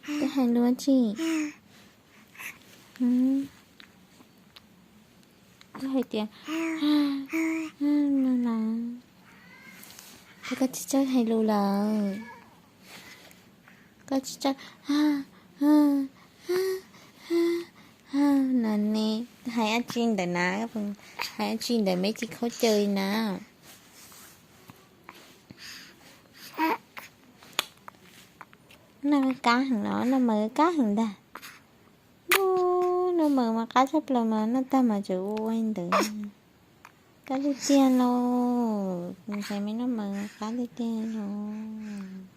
Twb hais lus tsi? Twb hais tias no lawm. Koj tsis txawj hais lus lawm. Koj tsis txawj no ne. Hais dab tsi ntawm na? Hais dab tsi ntawm me tsis khaub caw li na? Noj kab heev los? Noj maws kab heev ntag. Noj maws mas qab tshaj plaws mas noj tag mas tseem ua ua ntawd. Kab tiag tiag lauj, ntxhais me noj maws qab tiag tiag lauj.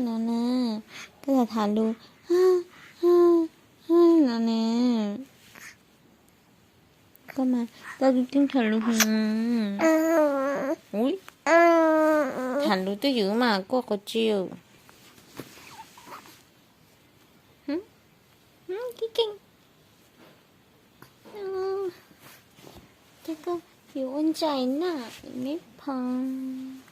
No ne, koj tham lus no ne. Koj mas koj twb tham lus, tham lus twj ywm mas koj qhov tsis Ces koj yuav ua ntsais na, me phoos.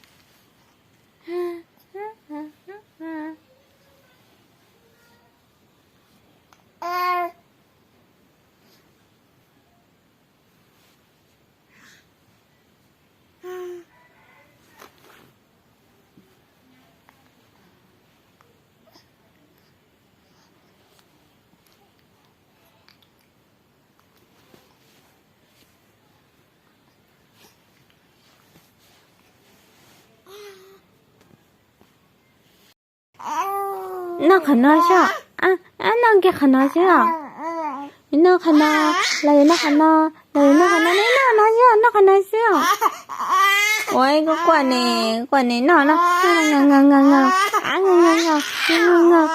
Noj qhov no xwb, noj kiag qhov no xwb os. Yuav noj qhov no, los yuav noj qhov no, los yuav noj qhov no, noj no xwb, noj qhov no xwb os. Ua kuv quaj ne, kuv quaj ne, noj no, noj no, noj no xwb, noj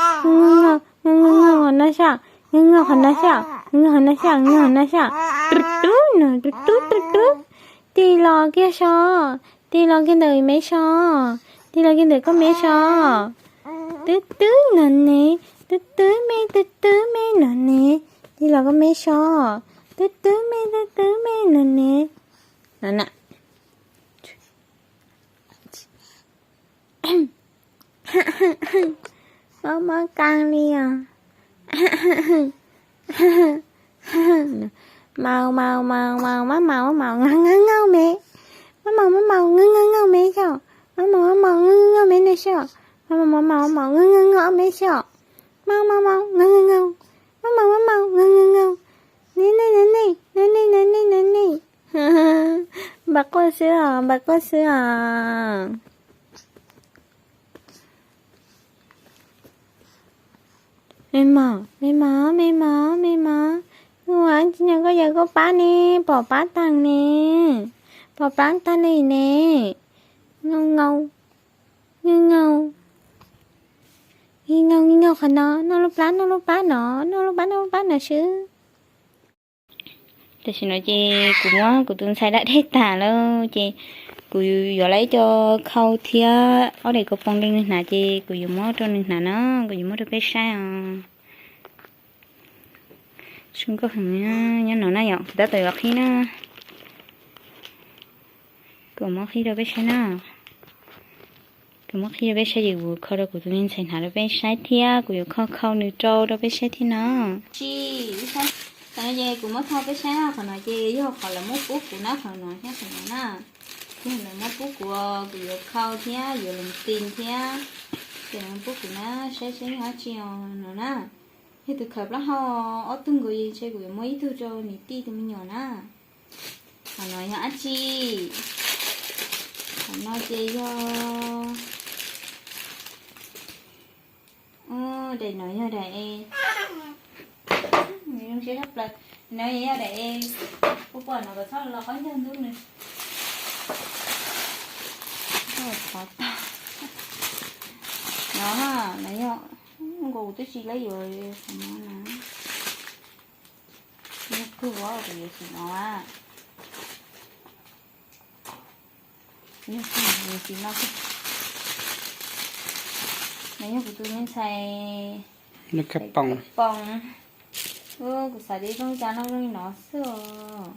qhov no xwb, noj qhov no xwb, noj qhov no xwb. Rub rub no, rub rub rub rub. Tig los kiag so, tig los kiag ntawm me so, tig los kiag ntawm koj me so. Twb twb no ne, twb twb me, twb twb me no ne, tig los koj me so. Twb twb me, twb twb me no ne. No na. Mob mob kab li os. Maus maus maus maus, mab maus mab maus, ngaug ngaug ngaug me. Mab maus mab maus, ngaug ngaug ngaug me xwb. Mab maus mab maus, ngaug ngaug ngaug me no xwb. Mab maus mab maus mab maus, ngaug ngaug ngaug me xwb. Maus maus maus, ngaug ngaug ngaug. Mab maus mab maus, ngaug ngaug ngaug. Neb neb neb neb neb neb neb neb neb. Npam quaj xwb os, npam quaj xwb os. Me mos, me mos, me mos, me mos, ua tsi no koj yawg koj pab ne, pom pab tag ne, pom pab tag li ne. Ngaug ngaug, ngaug ngaug, ngaug ngaug, ngaug qhov no, noj lub plab, noj lub plab no, noj lub plab, noj lub plab no xwb. Tam sim no ces kuv muab kuv tus ntxhais da dej tag lawm ces kuv yuav lawv ib co khau thiab ob daim kaus poom rau nws hnav ces kuv yuav muab rau nws hnav na, kuv yuav muab rau peb saib os. Zoo nkauj heev, nyob no na yom, kuv tab tom yuav qhib na. Kuv muab qhib rau peb saib na. Kuv muab qhib rau peb saib ces kuv khau rau kuv tus me ntxhais hnav rau peb saib thiab kuv yuav khau khau nws rau rau peb saib thiab no. Tsis, qhov no ces kuv muab thauj peb saib na, qhov no ces yog qhov lawv muab pub kuv na, qhov no thiab qhov no na. Yog lawv muab pub kuv, kuv yuav khau thiab yuav lees tis thiab. Ces lawv muab pub kuv na, saib saib yog dab tsi os no na. Yog tus khawv plaub hau ob tug nkaus ces ntshe kuv yuav muab ib tug rau niam tij tus me nyuam na. Qhov no yog dab tsi? Qhov no ces yog, daim no yog daim es, nws zoo siab tshaj plaws. No yog daim es, kuv pom no kom txhob los qaub ncaug ntub nws. No, no yog, nkaus twb tsis lawv yuav qhov no na. ua kuv yuav tsis no a. Yog kuv yuav tsis no, no yog kuv tus me ntxhais lub kab poos. Kuv xav tias zoo cas no zoo li no xwb os.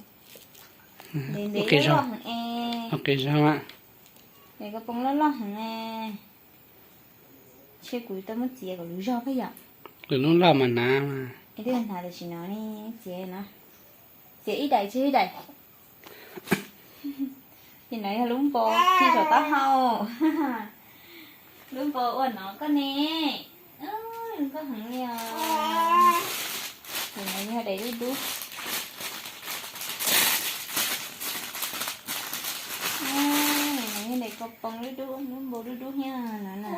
Ntev ntev loj loj heev es. Ntev kab poos loj loj heev es. Ntshe kuv tau muab txiav kom lub zog koj yom. Lub loj mas hnav mas. Es twb hnav tam sim no ne, txiav no. Txiav ib daim tseg ib daim. Ces no yog lub npo khi saum taub hau. Lub npo ua no koj ne. Zoo nkauj heev li os. Ces no yog daim dub dub. No yog daim kab poos dub dub, lub npo dub dub thiab no na.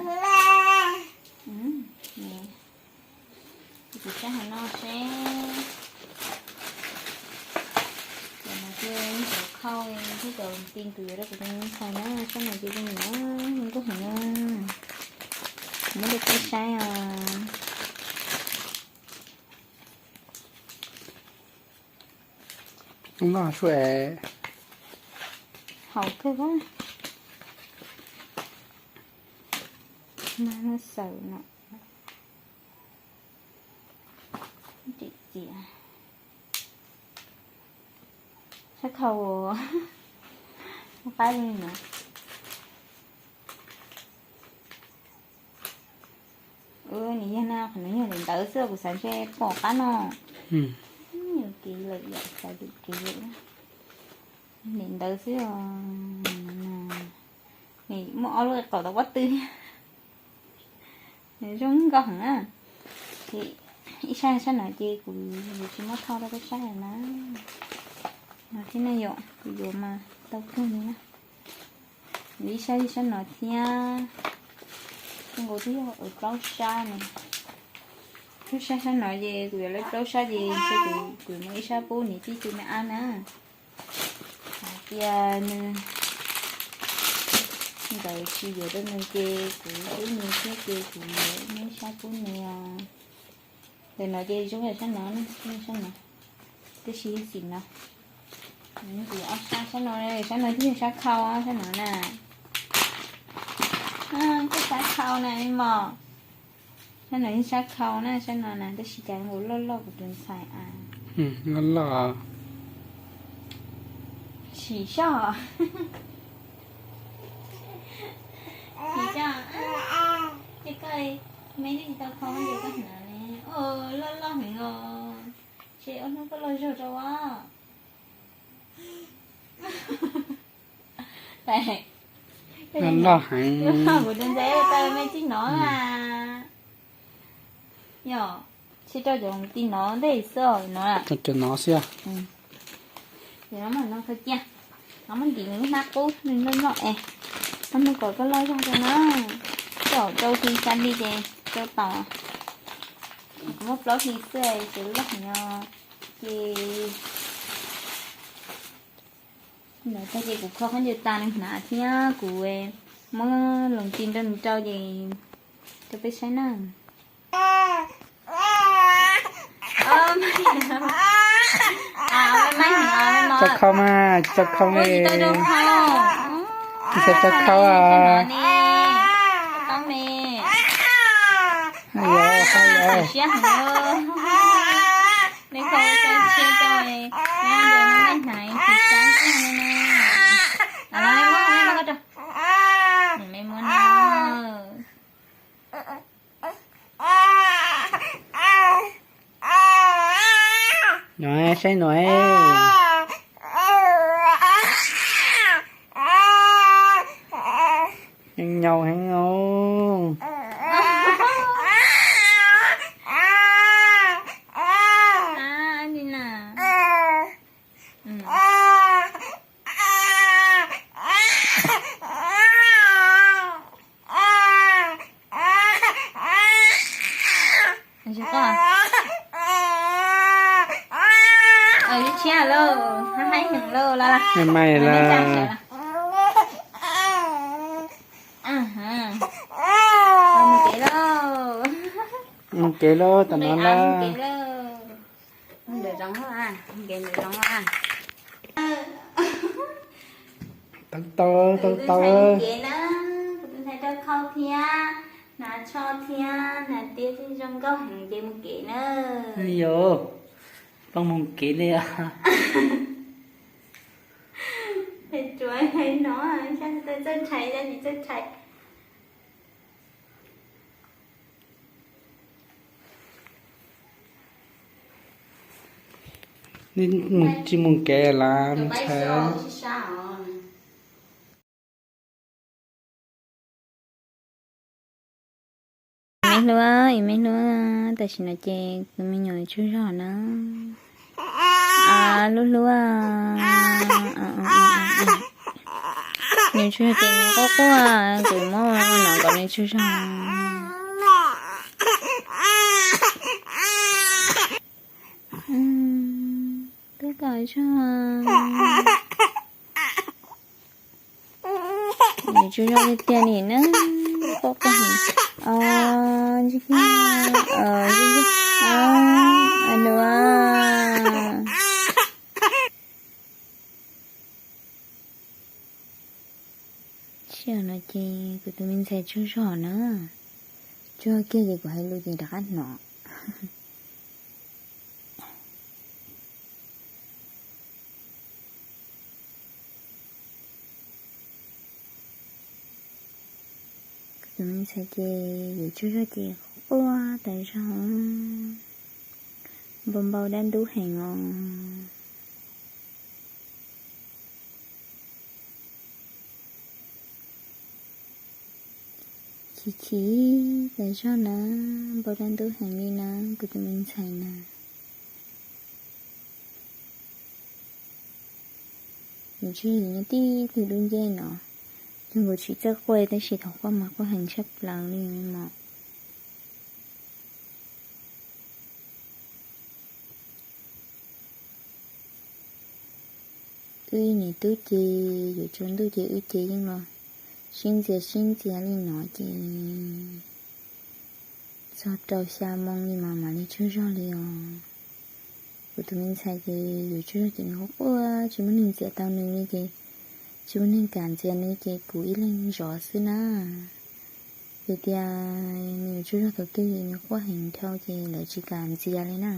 Kuv saib hauv no seb. Cov no ces cov khau thiab cov ti kuv yuav rau kuv tus me ntxhais na, sab no ces zoo no, zoo nkauj heev na. Kuv muab rau peb saib os. Loj suav. Haum kawg as. Mas no xaws no. Dim txiav. Sab khau. Qab li no. Nws yog na, qhov no yog daim ntawv xwb, kuv xav ntshe pom qab no. Kev lawm yom, xav kev lawm. Daim ntawv xwb os. Nws muaj ob lub qaum tau pob tw. Nws zoo nkauj heev na. Ces ib sab sab no ces kuv yuav tsis muab tho rau peb saib lawm na. No thiab ne yom, kuv yuav mas tau kawg li na. Ib sab ib sab no thiab. Zoo nkaus twb yog plaub sab ne. Plaub sab sab no ces kuv yuav lawv plaub sab ces ntshe kuv muab ib sab pub niam tij tus me ab na. Hais tias nws nkawd tsis yuav rau nws ces kuv hlub nws thiab ces kuv yuav muab ib sab pub nws os. Ntawm no ces zoo yam sab no, sab no. Tab sis yog xim no. Kuv ob sab, sab no, sab no twb yog sab khau, sab no na. Twb sab khau na mog. Sab no yog sab khau na, sab no na, tab sis cas nkaus loj loj kuv tus ntxhais a. Loj loj. Sim soj. Sim soj. Ces koj me twb tsis tau khau ces koj hnav ne. Loj loj heev os. Ces ob hnub koj loj zog rau as. Loj heev. Kuv tus ntxhais tau me tsis no na. Yog, tsis rau cov ti no ntej xwb no. Rau cov no xwb. Ces no mas no khaws cia, no muab ntim nws lub hnab qub nws noj noj es. Ob hnub kom koj loj zog rau na. Kom rau hli xya hli ces rau tau. Kuv muab plaub hli xwb ces loj heev no. Ces ntawd tag ces kuv kho khaub ncaws tas nws hnav thiab kuv muab loos ti rau nws rau ces rau peb saib na. Tau khau mas, tsis tau khau me. Tsis tau khau a. No saib no. Nyaum heev os. Lub tshiab lauj, haib heev lauj, los los. Mai lawm. Mus kev lauj. Mus kev lauj, tam no lauj. Ntawm zoov, nkev ntawm zoov a. Tau tau tau. Kuv tus ntxhais nkev na, kuv tus ntxhais rau khau thiab, hnav tsho thiab, hnav tiab thiab zoo nkauj heev ces mus kev na. Yog, peb mus kev li. Peb tsuav no, txawj tshais, txawj tshais. Tsis mus kev lawm me ntxhais. Me hlub, me hlub, tam sim no ces tus me nyuam tsaug zog na. Hlub hlub. Nws tsaug zog ces nws quaj quaj, kuv muab no kom nws tsaug zog. Twb kom zog. Nws tsaug zog tiag tiag li na, quaj quaj heev. Ntsej muag, ntsej muag, nua. Tsis no ces kuv tus me ntxhais tsaug zog na. Tsaug kiag ces kuv hais lus ces rov qab hnov. Kuv tus me ntxhais ces yus tsaug zog ces quaj tas zog, npau npau dab ntub heev os. Chim chim tas zog na, npau dab ntub heev li na kuv tus me ntxhais na. Nws tsis yog nyob tib tug dub nceb no, yog nkaus tsis txawj quaj tab sis thaum quaj mas quaj heev tshaj plaws li mas. Wb niam tub ces yuav tsaus ntuj ces wb ces yeej los sib ntxias sib ntxias li no ces txog rau xya moo li mas mam li tsaug zog li os. Kuv tus me ntxhais ces yus tsaug zog ces nws quaj quaj tsis muaj neeg ntxias tau nws li ces tsis muaj neeg kam ntxias nws ces kuv ib leeg zov xwb na. Yog tias nws tsaug zog thaum twg nws quaj heev dhau ces lawv tsis kam ntxias li na.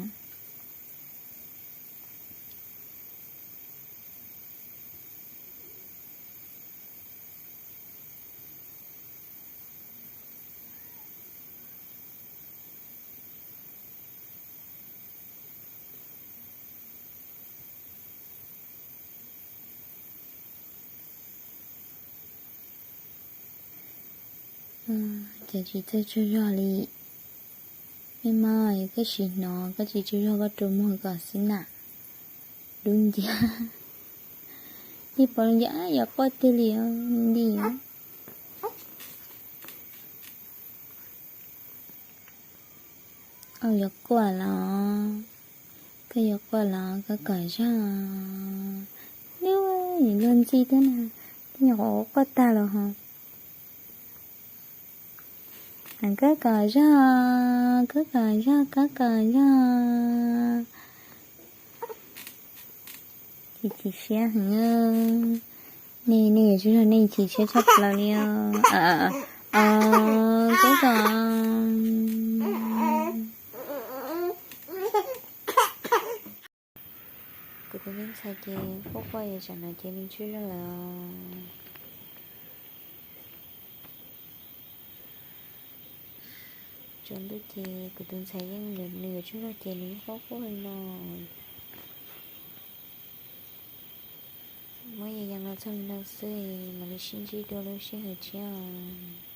Ces tsis txawj tsaug zog li. Me mos, koj sim hnov koj tsis tsaug zog koj rua muag kom xwb na. Dub nciab. Ib pom dub nciab yuav quaj tiag li os, nti. Koj yuav quaj los, koj yuav quaj los koj kom zog. Luag ntxhi thiab na, tej nyuam qhuav quaj tag los ho. Koj kom zog, koj kom zog, koj kom zog. Chim chim siab heev. Nej, nej yuav tsaug zog nej chim siab tshaj plaws li os. Koj kom. Kuv tus me ntxhais ces quaj quaj es tsam no ces nws tsaug zog lawm. Tsaus ntuj ces kuv tus ntxhais yeej nws yuav tsaug zog ces nws yeej quaj quaj li no. Muab yas yas los txog li no xwb, mam li sib ntsib dua lub sij hawm tshiab os.